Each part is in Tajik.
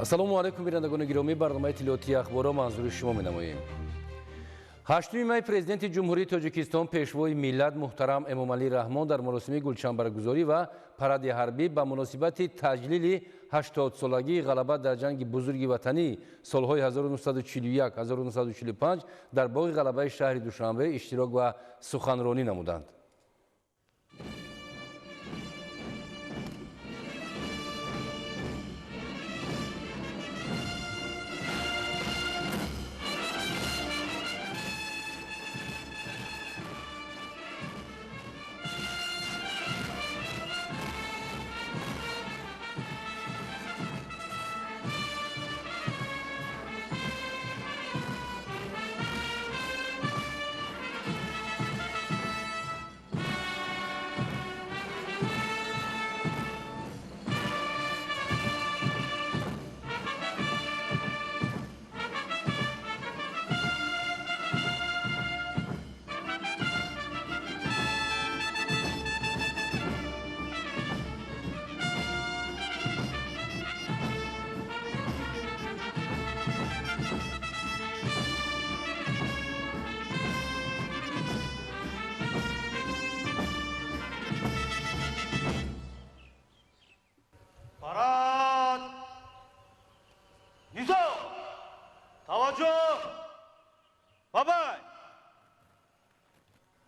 Ассалому алайкум, бинандагони гиромӣ, барномаи иттилоотии ахборро манзури шумо менамоем. 8 май Президенти Ҷумҳурии Тоҷикистон, Пешвои миллат муҳтарам Эмомалӣ Раҳмон дар маросими гулчанбаргузорӣ ва паради ҳарбӣ ба муносибати таҷлили 80-солагии ғалаба дар ҷанги Бузурги Ватанӣ солҳои 1941-1945 дар боғи Ғалабаи шаҳри Душанбе иштирок ва суханронӣ намуданд.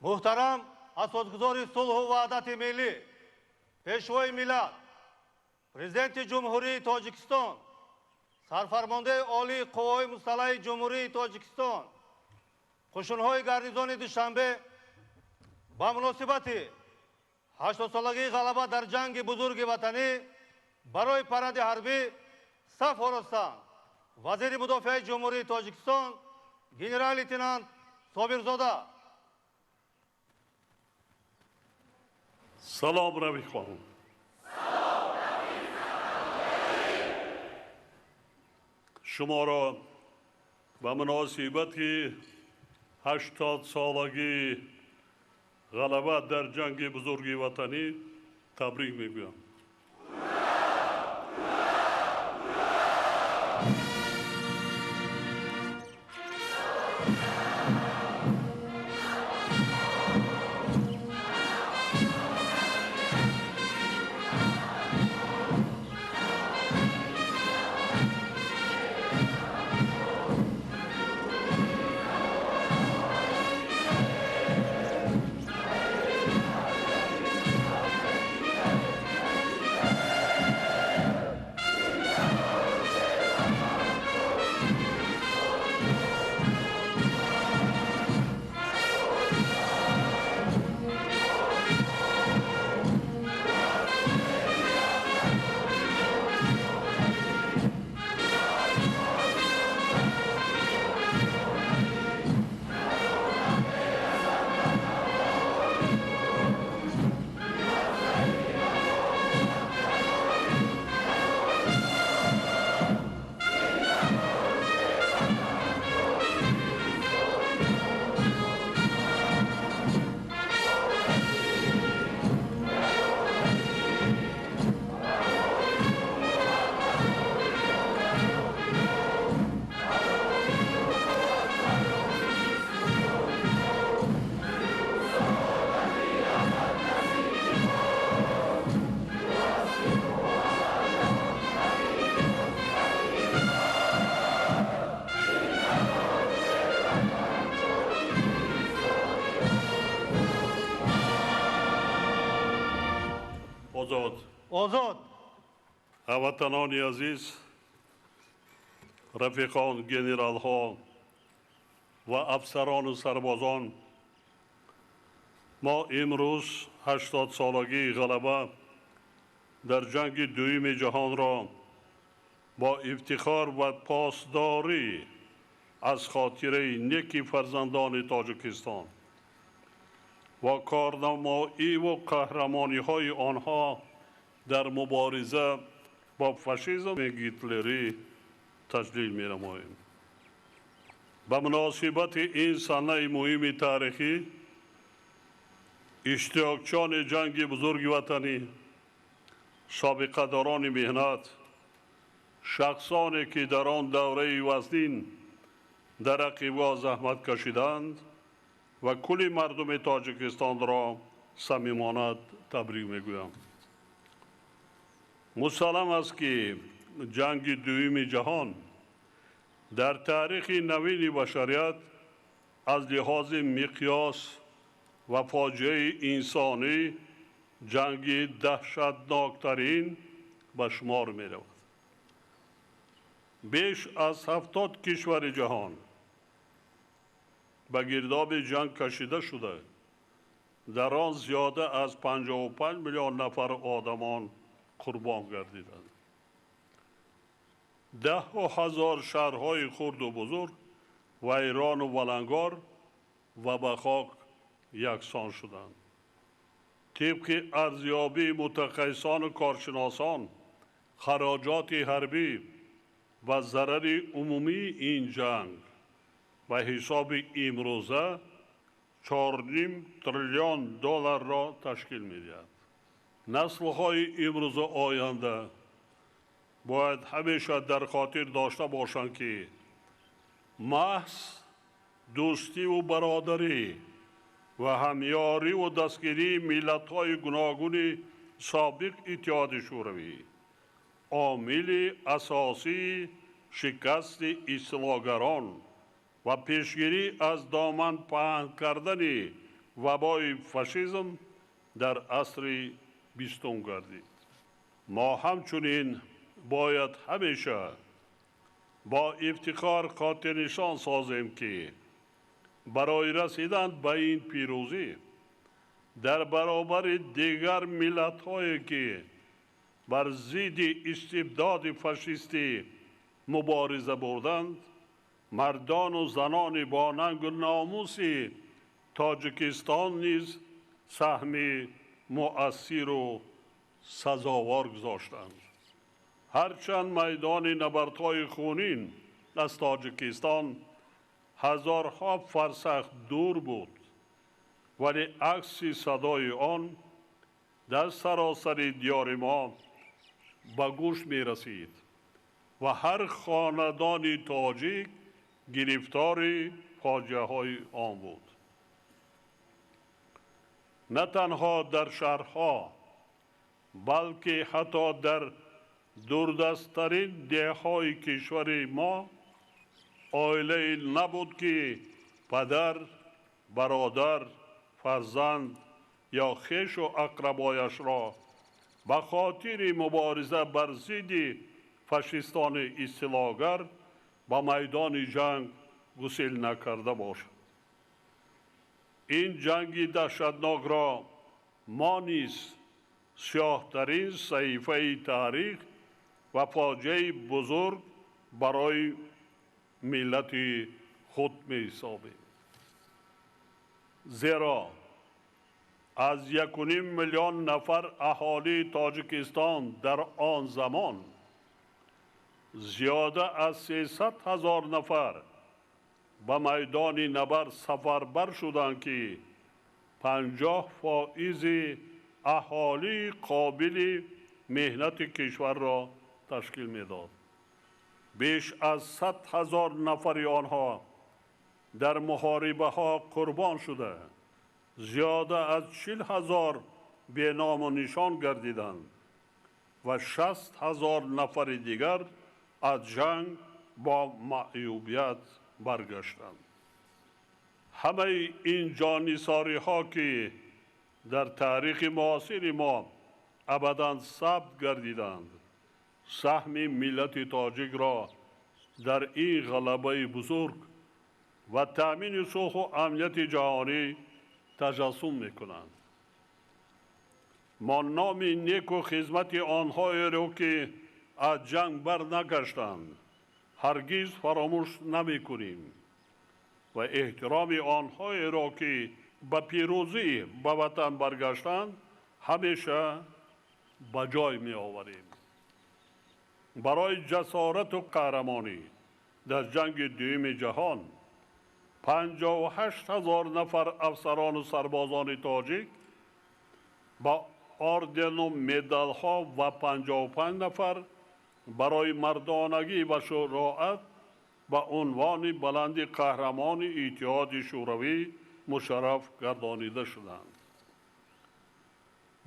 Муҳтарам асосгузори сулҳу ваҳдати миллӣ, Пешвои миллат, Президенти Ҷумҳурии Тоҷикистон, Сарфармондаи Олии Қувваҳои Мусаллаҳи Ҷумҳурии Тоҷикистон, қушунҳои гарнизони Душанбе ба муносибати 80-солагии ғалаба дар ҷанги Бузурги Ватанӣ барои паради ҳарбӣ саф оростанд. Вазири мудофиаи Ҷумҳурии Тоҷикистон генерал-лейтенант Собирзода. Салом, рафиқон. Шуморо ба муносибати 80-солагии ғалаба дар ҷанги Бузурги Ватанӣ табрик мегӯям. Озод. Озод. Ҳамватанони азиз, рафиқон, генералҳо ва афсарону сарбозон, мо имрӯз 80-солагии ғалаба дар ҷанги Дуюми ҷаҳонро бо ифтихор ва посдорӣ аз хотираи неки фарзандони Тоҷикистон ва корнамоиву қаҳрамониҳои онҳо дар мубориза бо фашизми гитлерӣ таҷлил менамоем. Ба муносибати ин санаи муҳими таърихӣ иштирокчиёни ҷанги Бузурги Ватанӣ, собиқадорони меҳнат, Шахсоне ки дар он давраи вазнин дар рақибгоҳ заҳмат кашиданд ва кулли мардуми Тоҷикистонро самимона табрик мегӯям. Мусаллам аст, ки ҷанги дуюми ҷаҳон дар таърихи навини башарият аз лиҳози миқёс ва фоҷиаи инсонӣ ҷанги даҳшатноктарин ба шумор меравад. Беш аз 70 кишвари ҷаҳон ба гирдоби ҷанг кашида шуда, дар он зиёда аз 55 миллион нафар одамон қурбон гардиданд. Даҳҳо ҳазор шаҳрҳои хурду бузург вайрону валангор ва ба хок яксон шуданд. Тибқи арзёбии мутахассисону коршиносон, хароҷоти ҳарбӣ ва зарари умумии ин ҷанг ба ҳисоби имрӯза 4,5 триллион долларро ташкил медиҳад. Наслҳои имрӯзу оянда бояд ҳамеша дар хотир дошта бошанд, ки маҳз дӯстиву бародарӣ ва ҳамёриву дастгирии миллатҳои гуногуни собиқ Иттиҳоди Шӯравӣ омили асосии шикасти истилогарон ва пешгирӣ аз доман паҳн кардани вабои фашизм дар асри бистум гардид. Мо ҳамчунин бояд ҳамеша бо ифтихор хотирнишон созем, ки барои расидан ба ин пирӯзӣ дар баробари дигар миллатҳое, ки бар зидди истибдоди фашистӣ мубориза бурданд, мардону занони бо нангу номуси Тоҷикистон низ саҳми муассиру сазовор гузоштанд. Ҳарчанд майдони набардҳои хунин аз Тоҷикистон ҳазорҳо фарсах дур буд, вале акси садои он дар саросари диёри мо ба гӯш мерасид ва ҳар хонадони тоҷик гирифтори фоҷиаҳои он буд. На танҳо дар шаҳрҳо, балки ҳатто дар дурдасттарин деҳҳои кишвари мо оилае набуд, ки падар, бародар, фарзанд ё хешу ақрабояшро ба хотири мубориза бар зидди фашистони истилогар ба майдони ҷанг гусел накарда бошад. Ин ҷанги даҳшатнокро мо низ сиёҳтарин саҳифаи таърих ва фоҷиаи бузург барои миллати худ меҳисобем. Зеро аз 1,5 миллион нафар аҳолии Тоҷикистон дар он замон зиёда аз 300 ҳазор нафар ба майдони набард сафарбар шуданд, ки 50% аҳолии қобили меҳнати кишварро ташкил медод. Беш аз 100 ҳазор нафари онҳо дар муҳорибаҳо қурбон шуда, зиёда аз 40 ҳазор беному нишон гардиданд ва 60 ҳазор нафари дигар аз ҷанг бо маъюбият баргаштанд. Ҳамаи ин ҷоннисориҳо, ки дар таърихи муосири мо абадан сабт гардиданд, саҳми миллати тоҷикро дар ин ғалабаи бузург ва таъмини сулҳу амнияти ҷаҳонӣ таҷассум мекунанд. Мо номи неку хизмати онҳоеро, ки аз ҷанг барнагаштанд, ҳаргиз фаромӯш намекунем ва эҳтироми онҳоеро, ки ба пирӯзӣ ба ватан баргаштанд, ҳамеша ба ҷой меоварем. Барои ҷасорату қаҳрамонӣ дар ҷанги дуюми ҷаҳон 58 ҳазор нафар афсарону сарбозони тоҷик ба ордену медалҳо ва 55 нафар барои мардонагӣ ва шуҷоат ба унвони баланди қаҳрамони Иттиҳоди Шӯравӣ мушарраф гардонида шуданд.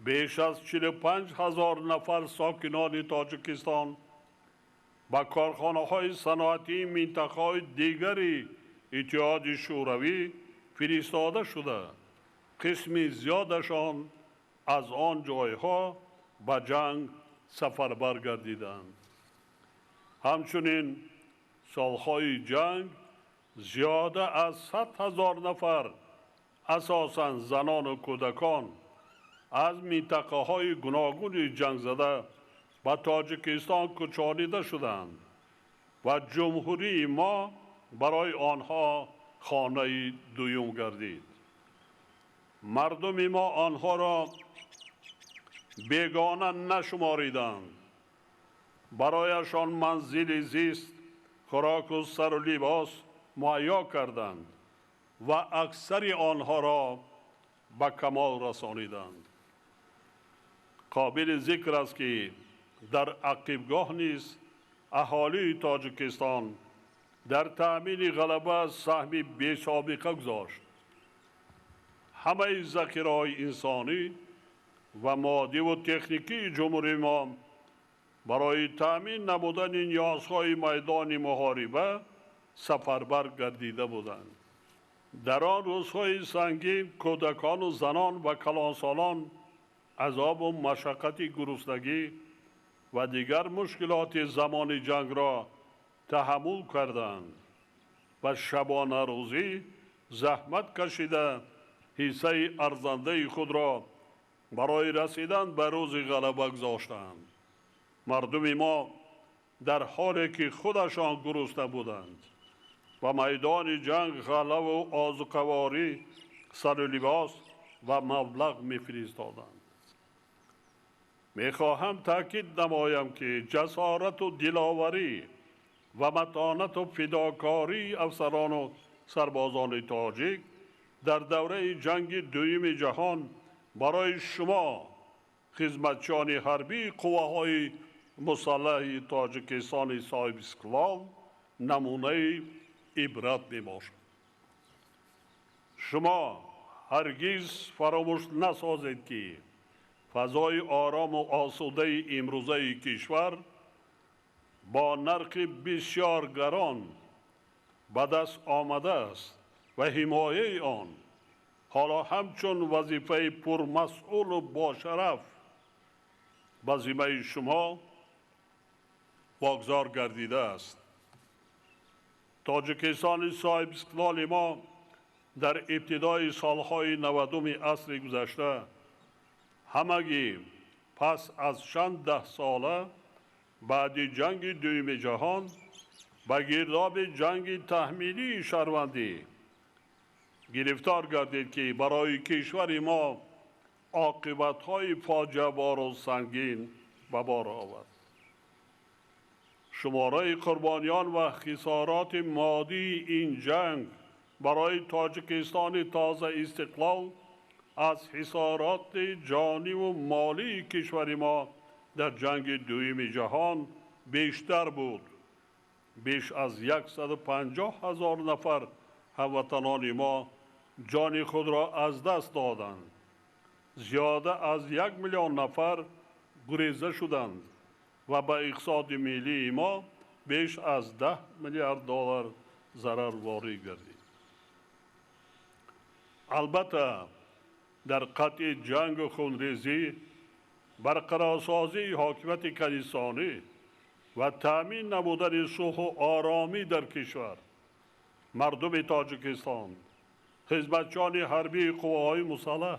Беш аз 45 ҳазор нафар сокинони Тоҷикистон ба корхонаҳои саноатии минтақаҳои дигари Иттиҳоди Шӯравӣ фиристода шуда, қисми зиёдашон аз он ҷойҳо ба ҷанг сафарбар гардиданд. Ҳамчунин солҳои ҷанг зиёда аз 100 ҳазор нафар, асосан занону кӯдакон, аз минтақаҳои гуногуни ҷангзада ба Тоҷикистон кӯчонида шуданд ва ҷумҳурии мо барои онҳо хонаи дуюм гардид. Мардуми мо онҳоро бегона нашумориданд. Барояшон манзили зист, хӯроку сару либос муҳайё карданд ва аксари онҳоро ба камол расониданд. Қобили зикр аст, ки дар ақибгоҳ низ аҳолии Тоҷикистон дар таъмини ғалаба саҳми бесобиқа гузошт. Ҳамаи захираҳои инсонӣ ва моддиву техникии ҷумҳурии мо барои таъмин намудани ниёзҳои майдони муҳориба сафарбар гардида буданд. Дар он рӯзҳои сангин кӯдакону занон ва калонсолон азобу машаққати гуруснагӣ ва дигар мушкилоти замони ҷангро таҳаммул карданд ва шабонарӯзӣ заҳмат кашида ҳиссаи арзандаи худро барои расидан ба рӯзи ғалаба гузоштанд. Мардуми мо дар ҳоле ки худашон гурусна буданд ба майдони ҷанг ғаллаву озуқаворӣ, сару либос ва маблағ мефиристоданд. Мехоҳам таъкид намоям, ки ҷасорату диловарӣ ва матонату фидокории афсарону сарбозони тоҷик дар давраи ҷанги дуюми ҷаҳон барои шумо, хизматчиёни ҳарбии қувваҳои мусаллаҳи Тоҷикистони соҳибистиқлол, намунаи ибрат мебошад. Шумо ҳаргиз фаромӯш насозед, ки фазои орому осудаи имрӯзаи кишвар бо нархи бисёр гарон ба даст омадааст ва ҳимояи он ҳоло ҳамчун вазифаи пурмасъулу бошараф ба зиммаи шумо вогзор гардидааст. Тоҷикистони соҳибистиқлоли мо дар ибтидои солҳои 90-уми асри гузашта ҳамагӣ пас аз чанд даҳсола баъди ҷанги дуюми ҷаҳон ба гирдоби ҷанги таҳмилии шаҳрвандӣ гирифтор гардид, ки барои кишвари мо оқибатҳои фоҷиабору сангин ба бор овард. Шумораи қурбониён ва хисороти моддии ин ҷанг барои Тоҷикистони тоза истиқлол аз хисороти ҷониву молии кишвари мо дар ҷанги дуюми ҷаҳон бештар буд. Беш аз 150 ҳазор нафар ҳамватанони мо ҷони худро аз даст доданд. Зиёда аз 1 миллион нафар гуреза шуданд ва ба иқтисоди миллии мо беш аз 10 миллиард доллар зарар ворид гардид. Албатта, дар қатъи ҷангу хунрезӣ, барқарорсозии ҳокимияти конститутсионӣ ва таъмин намудани сулҳу оромӣ дар кишвар, мардуми Тоҷикистон, хизматчиёни ҳарбии қувваҳои мусаллаҳ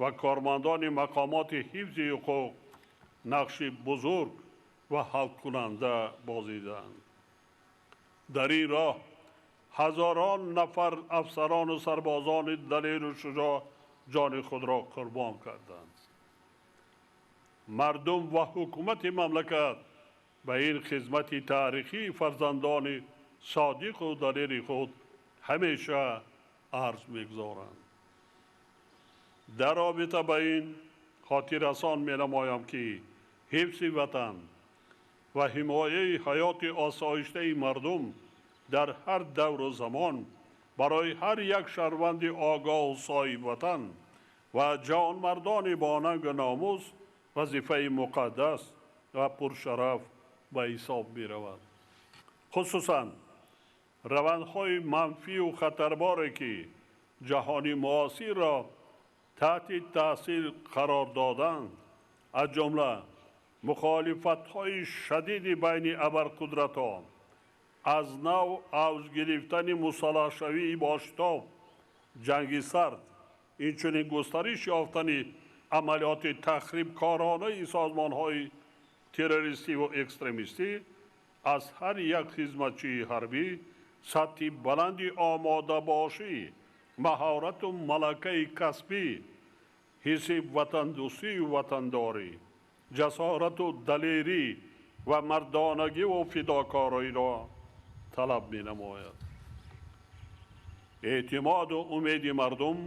ва кормандони мақомоти ҳифзи ҳуқуқ нақши бузург ва ҳалкунанда бозиданд. Дар ин роҳ ҳазорон нафар афсарону сарбозони далеру шуҷоъ ҷони худро қурбон карданд. Мардум ва ҳукумати мамлакат ба ин хизмати таърихии фарзандони содиқу далери худ ҳамеша арз мегузоранд. Дар робита ба ин хотиррасон менамоям, ки ҳифзи ватан, ва ҳимояи ҳаёти осоиштаи мардум дар ҳар давру замон барои ҳар як шаҳрванди огоҳу соҳибватан ва ҷавонмардони бо нангу номус вазифаи муқаддас ва пуршараф ба ҳисоб меравад. Хусусан равандҳои манфию хатарборе ки ҷаҳони муосирро таҳти таъсир қарор доданд, аз ҷумла мухолифатҳои шадиди байни абарқудратҳо, аз нав авҷ гирифтани мусаллаҳшавии бошитоб, ҷанги сард, инчунин густариш ёфтани амалиёти тахрибкоронаи созмонҳои террористиву экстремистӣ аз ҳар як хизматчии ҳарбӣ сатҳи баланди омодабошӣ, маҳорату малакаи касбӣ, ҳисси ватандӯстию ватандорӣ, ҷасорату далерӣ ва мардонагиву фидокориро талаб менамояд. Эътимоду умеди мардум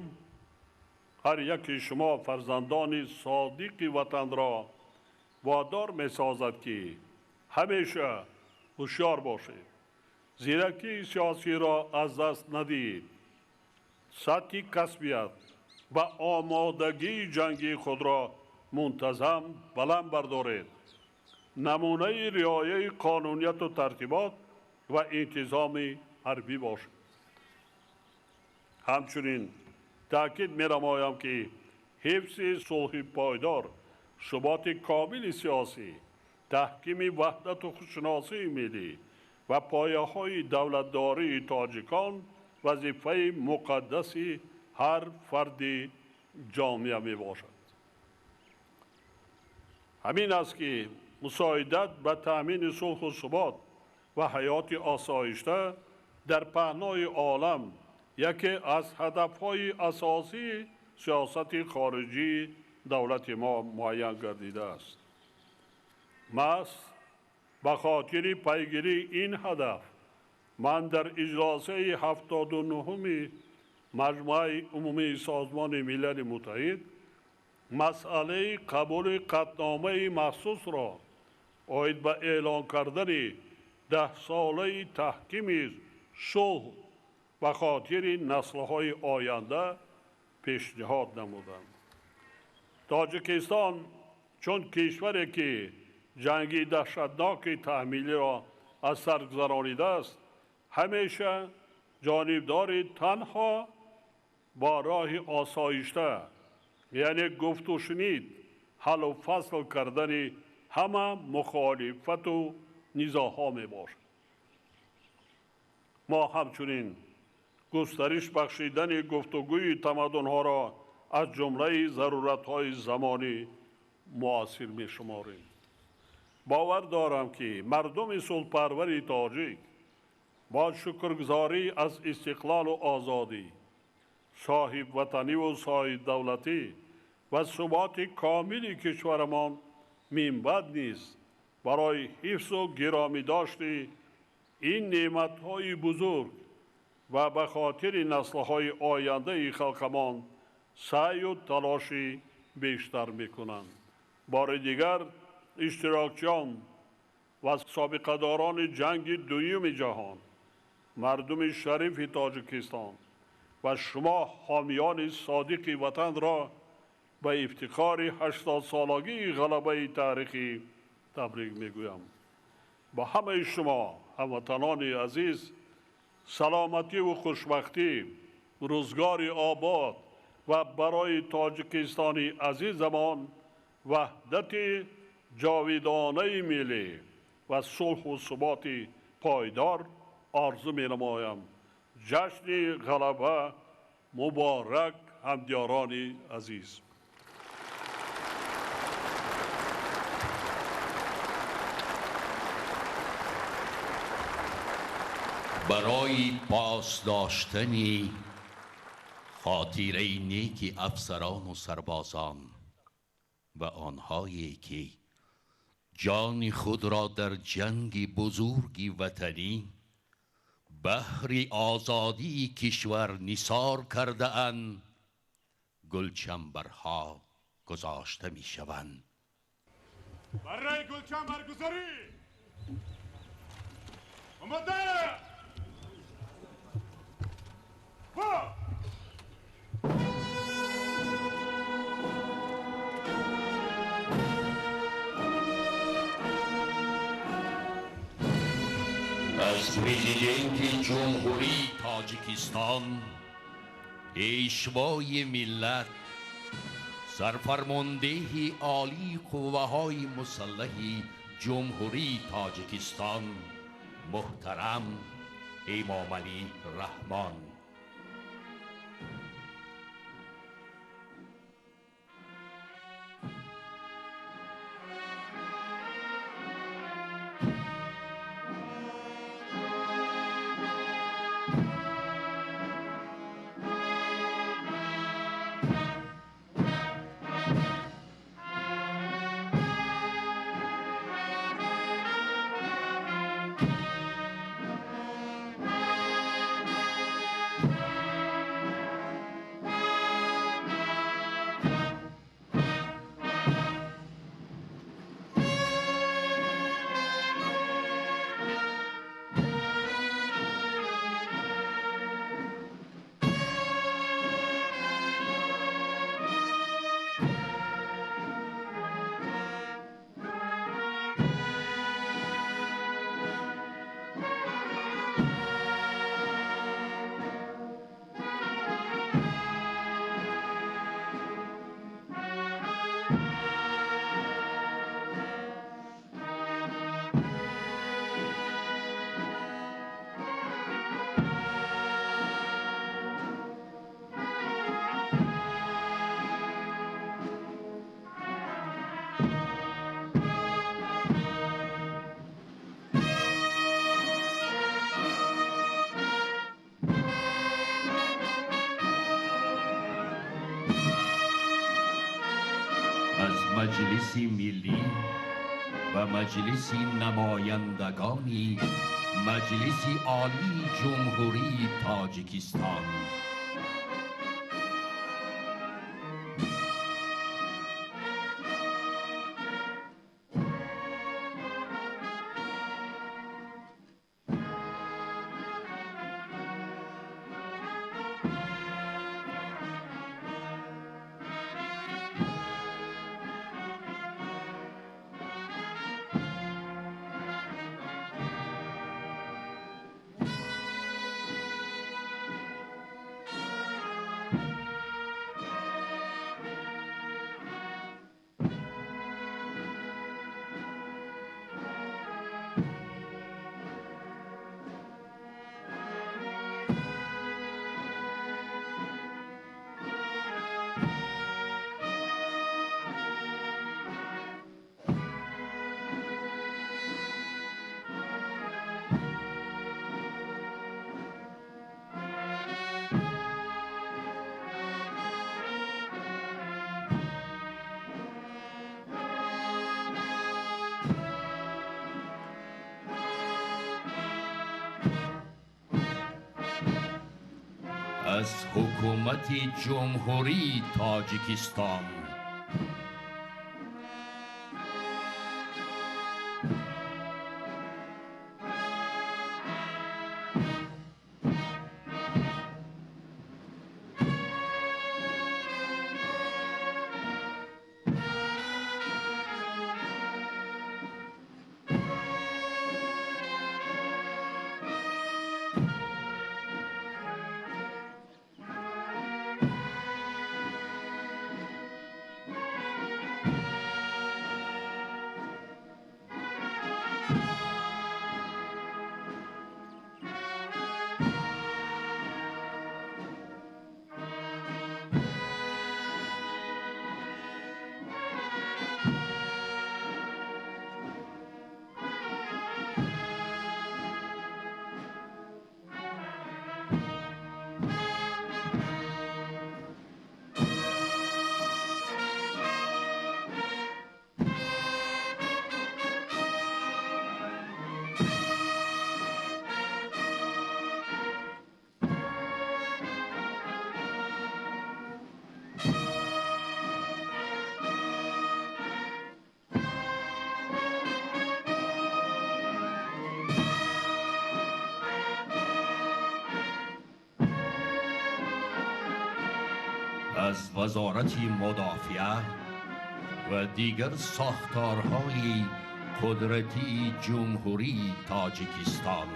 ҳар яки шумо фарзандони содиқи ватанро водор месозад, ки ҳамеша ҳушёр бошед, зиракии сиёсиро аз даст надиҳед, сатҳи касбият ва омодагии ҷангии худро мунтазам баланд бардоред, намунаи риояи қонунияту тартибот ва интизоми ҳарбӣ бошед. Ҳамчунин таъкид менамоям, ки ҳифзи сулҳи пойдор, суботи комили сиёсӣ, таҳкими ваҳдату худшиносии миллӣ ва пояҳои давлатдории тоҷикон вазифаи муқаддаси ҳар фарди ҷомеа мебошад. Ҳамин аст, ки мусоидат ба таъмини сулҳу субот ва ҳаёти осоишта дар паҳнои олам яке аз ҳадафҳои асосии сиёсати хориҷии давлати мо муайян гардидааст. Маҳз ба хотири пайгирии ин ҳадаф ман дар иҷлосаи 79-уми Маҷмӯаи Умумии Созмони Милали Муттаҳид масъалаи қабули қатъномаи махсусро оид ба эълон кардани 10-солаи таҳкими сулҳ ба хотири наслҳои оянда пешниҳод намудам. Тоҷикистон чун кишваре ки ҷанги даҳшатноки таҳмилиро аз сар гузаронидааст, ҳамеша ҷонибдори танҳо бо роҳи осоишта, яъне гуфтушунид, ҳаллу фасл кардани ҳама мухолифату низоъҳо мебошад. Мо ҳамчунин густариш бахшидани гуфтугӯи тамаддунҳоро аз ҷумлаи заруратҳои замони муосир мешуморем. Бовар дорам, ки мардуми сулҳпарвари тоҷик бо шукргузорӣ аз истиқлолу озодӣ, соҳибватаниву соҳибдавлатӣ ва суботи комили кишварамон минбаъд низ барои ҳифзу гиромӣ дошти ин неъматҳои бузург ва ба хотири наслҳои ояндаи халқамон саъю талоши бештар мекунанд. Бори дигар иштирокчиён ва собиқадорони ҷанги дуюми ҷаҳон, мардуми шарифи Тоҷикистон ва шумо ҳомиёни содиқи ватанро ба ифтихори 80-солагии ғалабаи таърихӣ табрик мегӯям. Ба ҳамаи шумо ҳамватанони азиз саломативу хушбахтӣ, рӯзгори обод ва барои Тоҷикистони азизамон ваҳдати ҷовидонаи миллӣ ва сулҳу суботи пойдор орзу менамоям. Ҷашни ғалаба муборак, ҳамдиёрони азиз. Барои пос доштани хотираи неки афсарону сарбозон ва онҳое ки ҷони худро дар ҷанги бузурги ватанӣ баҳри озодии кишвар нисор кардаанд, гулчанбарҳо гузошта мешаванд. Барои гулчанбаргузорӣ Аз президенти Ҷумҳурии Тоҷикистон, Пешвои миллат, сарфармондеҳи олии қувваҳои мусаллаҳи Ҷумҳурии Тоҷикистон муҳтарам Эмомалӣ Раҳмон. Аз Маҷлиси Миллӣ ва Маҷлиси Намояндагони Маҷлиси Олии Ҷумҳурии Тоҷикистон. Аз ҳукумати Ҷумҳурии Тоҷикистон. Аз Вазорати Мудофиа ва дигар сохторҳои қудратии Ҷумҳурии Тоҷикистон.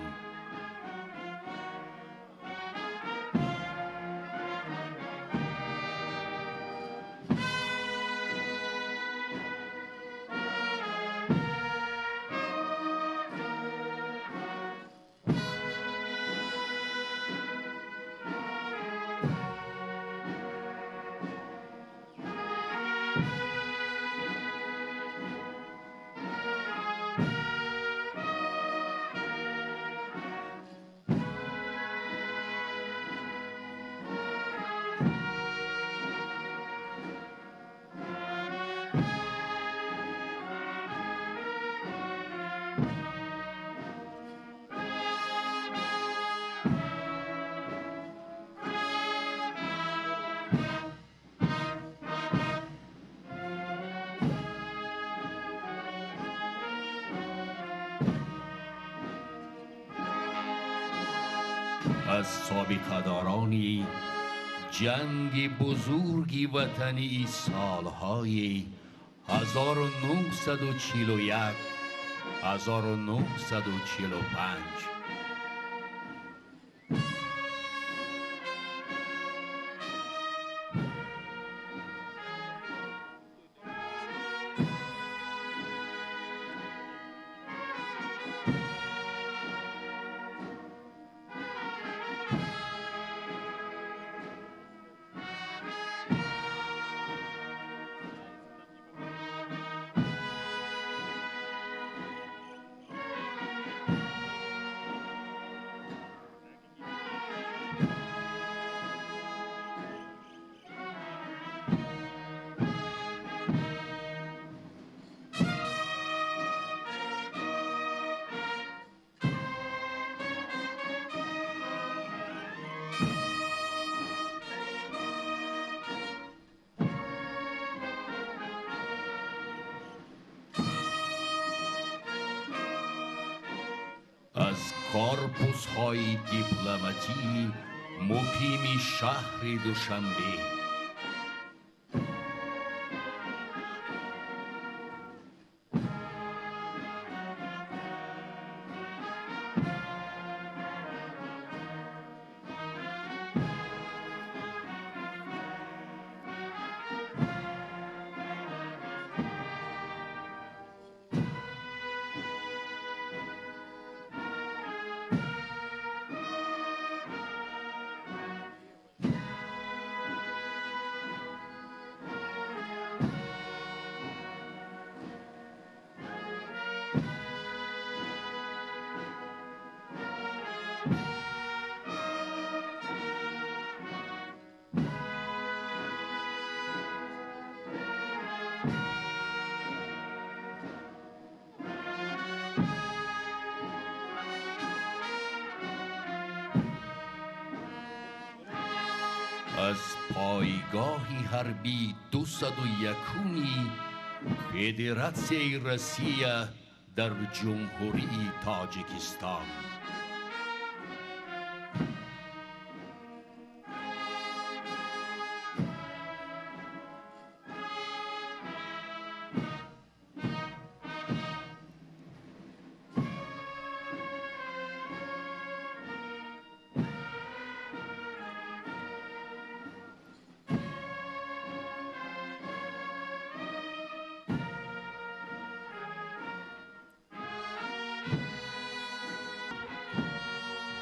Аз собиқадорони ҷанги бузурги ватании солҳои 1941 1945. Аз корпусҳои дипломатии муқими шаҳри Душанбе. Аз пойгоҳи ҳарбии 201-уми Федератсияи Россия дар Ҷумҳурии Тоҷикистон.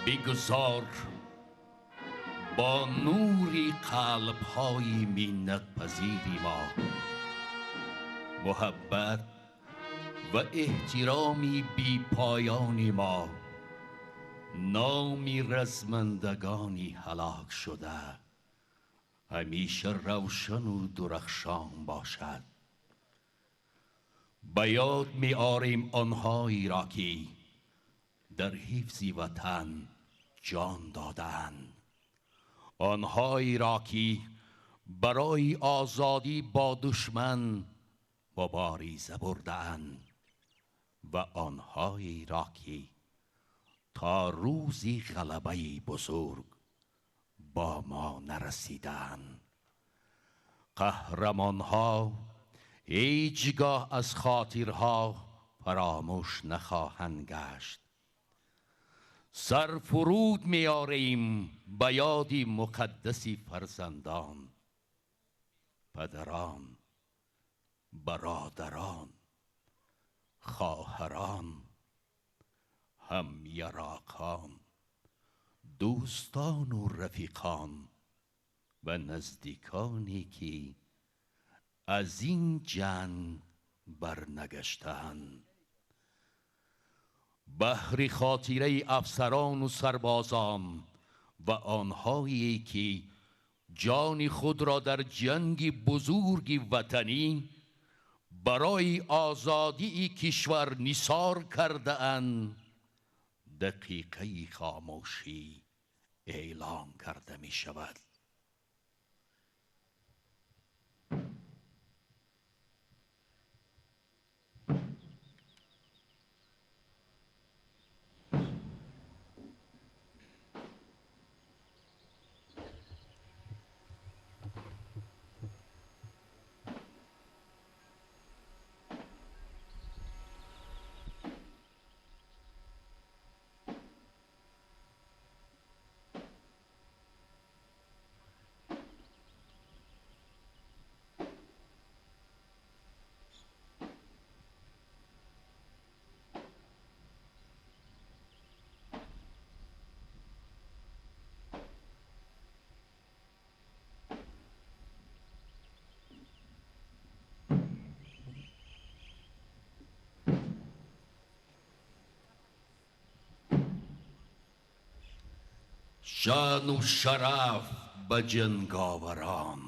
Бигузор бо нури қалбҳои миннатпазири мо муҳаббат ва эҳтироми бепоёни мо номи размандагони ҳалок шуда ҳамеша равшану дурахшон бошад. Ба ёд меорем онҳоеро ки дар ҳифзи ватан ҷон додаанд, онҳоеро ки барои озодӣ бо душман мубориза бурдаанд ва онҳоеро ки то рӯзи ғалабаи бузург бо мо нарасидаанд. Қаҳрамонҳо ҳеҷгоҳ аз хотирҳо фаромӯш нахоҳанд гашт. Сар фуруд меорем ба ёди муқаддаси фарзандон, падарон, бародарон, хоҳарон, ҳамяроқон, дӯстону рафиқон ва наздиконе ки аз ин ҷанг барнагаштаанд. Баҳри хотираи афсарону сарбозон ва онҳое ки ҷони худро дар ҷанги бузурги ватанӣ барои озодии кишвар нисор кардаанд, дақиқаи хомӯшӣ эълон карда мешавад. Шаъну шараф ба ҷанговарон,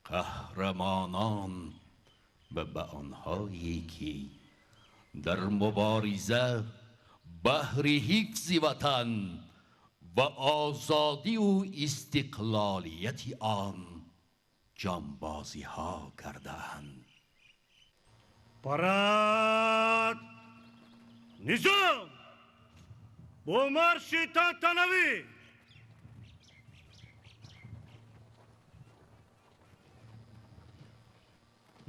қаҳрамонон ва ба онҳое ки дар мубориза баҳри ҳифзи ватан ва озодиву истиқлолияти он ҷонбозиҳо кардаанд. Парад низом бо марши тантанавӣ.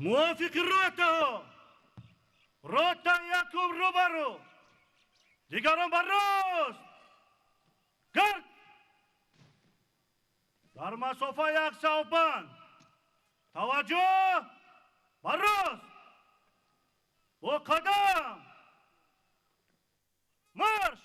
Мувофиқи ротаҳо, ротаи якум рӯбарӯ, дигарон бар рост. Гард! Дар масофа як савбанд. Таваҷҷӯҳ бар рост. Бо қадам. Марш!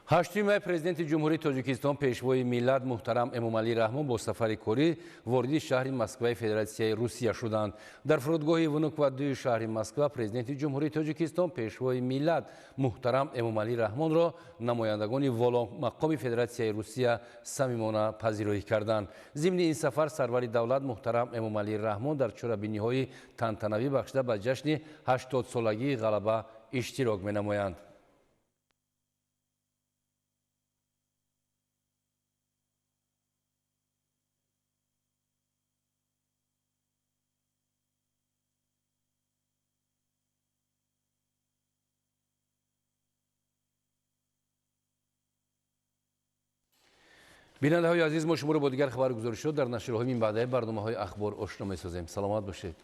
8 май президенти Ҷумҳурии Тоҷикистон пешвои миллат муҳтарам Эмомалӣ Раҳмон бо сафари корӣ вориди шаҳри Москваи Федератсияи Русия шуданд. Дар фурудгоҳи Внуково-2 шаҳри Москва президенти Ҷумҳурии Тоҷикистон пешвои миллат муҳтарам Эмомалӣ Раҳмонро намояндагони воломақоми Федератсияи Русия самимона пазироӣ карданд. Зимни ин сафар сарвари давлат муҳтарам Эмомалӣ Раҳмон дар чорабиниҳои тантанавӣ бахшида ба ҷашни 80-солагии ғалаба иштирок менамоянд. Бинандаҳои азиз, мо шуморо бо дигар хабаргузоришҳо дар нашрҳои минбаъдаи барномаҳои ахбор ошно месозем. Саломат бошед.